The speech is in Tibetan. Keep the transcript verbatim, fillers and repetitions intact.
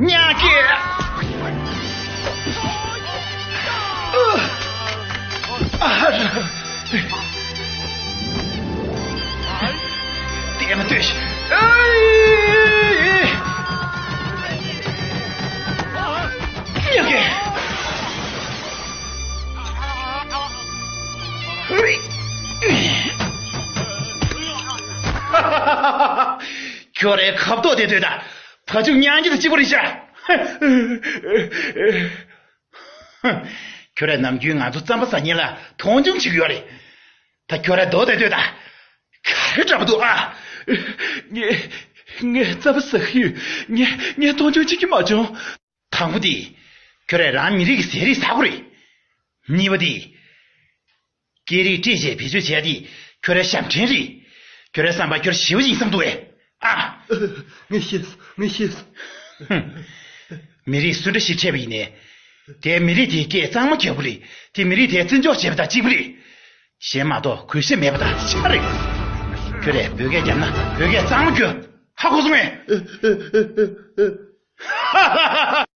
ཉག་གི། ཨ། ཨ། ལྟད་མོ་ལྟོས་ཤིག། ཨེ། ཉག་གི། ཁྱོད་རའི་ཁ་ཐོག་དེ་ལྟོས་དང་། ཕ་ཆུང་ཉག་གི་དང་གཅིག་པ་རེད་ཤག། ཁྱོད་ར་ནམ་རྒྱུན་ང་ཚོ་རྩམ་པ་ཟ་མཁན་ལ་མཐོང་ཆུང་བྱེད་ཀྱི་ཡོད་རེད། ད་ཁྱོད་ར་རྡོ་དེ་ལྟོས་དང་། ག་རེ་འདྲ་པོ་འདུག་ཨ། ངས་ངས་རྩམ་པ་ཟ་གི་ཡོད། ངས་ངས་མཐོང་ཆུང་བྱེད་ཀྱི་མ་བྱུང་། དང་པོ་དེ། ཁྱོད་ར་རང་མི་རིགས་ཀྱི་ཟས་རིགས་ཟ་དགོས་རེད། གཉིས་པ་དེ། སྐད་རིགས་སྤྲད་བྱས་བེད་སྤྱོད་བྱས་ཏེ་ཁྱོད་རའི་ཞབས་འདྲེན་རེད། ཁྱོད་རའི་བསམ་པ་ཁྱོད་ཞི་བ་ཡིན་བསམ་འདུག་གས། ཨ། ངས་ཤེས་སོང་། ངས་ཤེས་སོང་། ཧུམ། མི་རིགས་སུ་འདྲ་ཞིག་འཕྲད་པ་ཡིན་ནའི། དེ་མི་རིགས་དེའི་སྐད་གཙང་མ་རྒྱག་པ་རེད། དེ་མི་རིགས་དེ་བརྩི་འཇོག་བྱས་པ་དང་གཅིག་པ་རེད། གཞན་མ་གཏོགས་གུས་ཞབས་མེད་པ་དང་ཆ་རེད། ཁྱོད་རས་བོད་སྐད་རྒྱབ་ན་བོད་སྐད་གཙང་མ་རྒྱོབ། ཧ་གོ་སོང་ངས།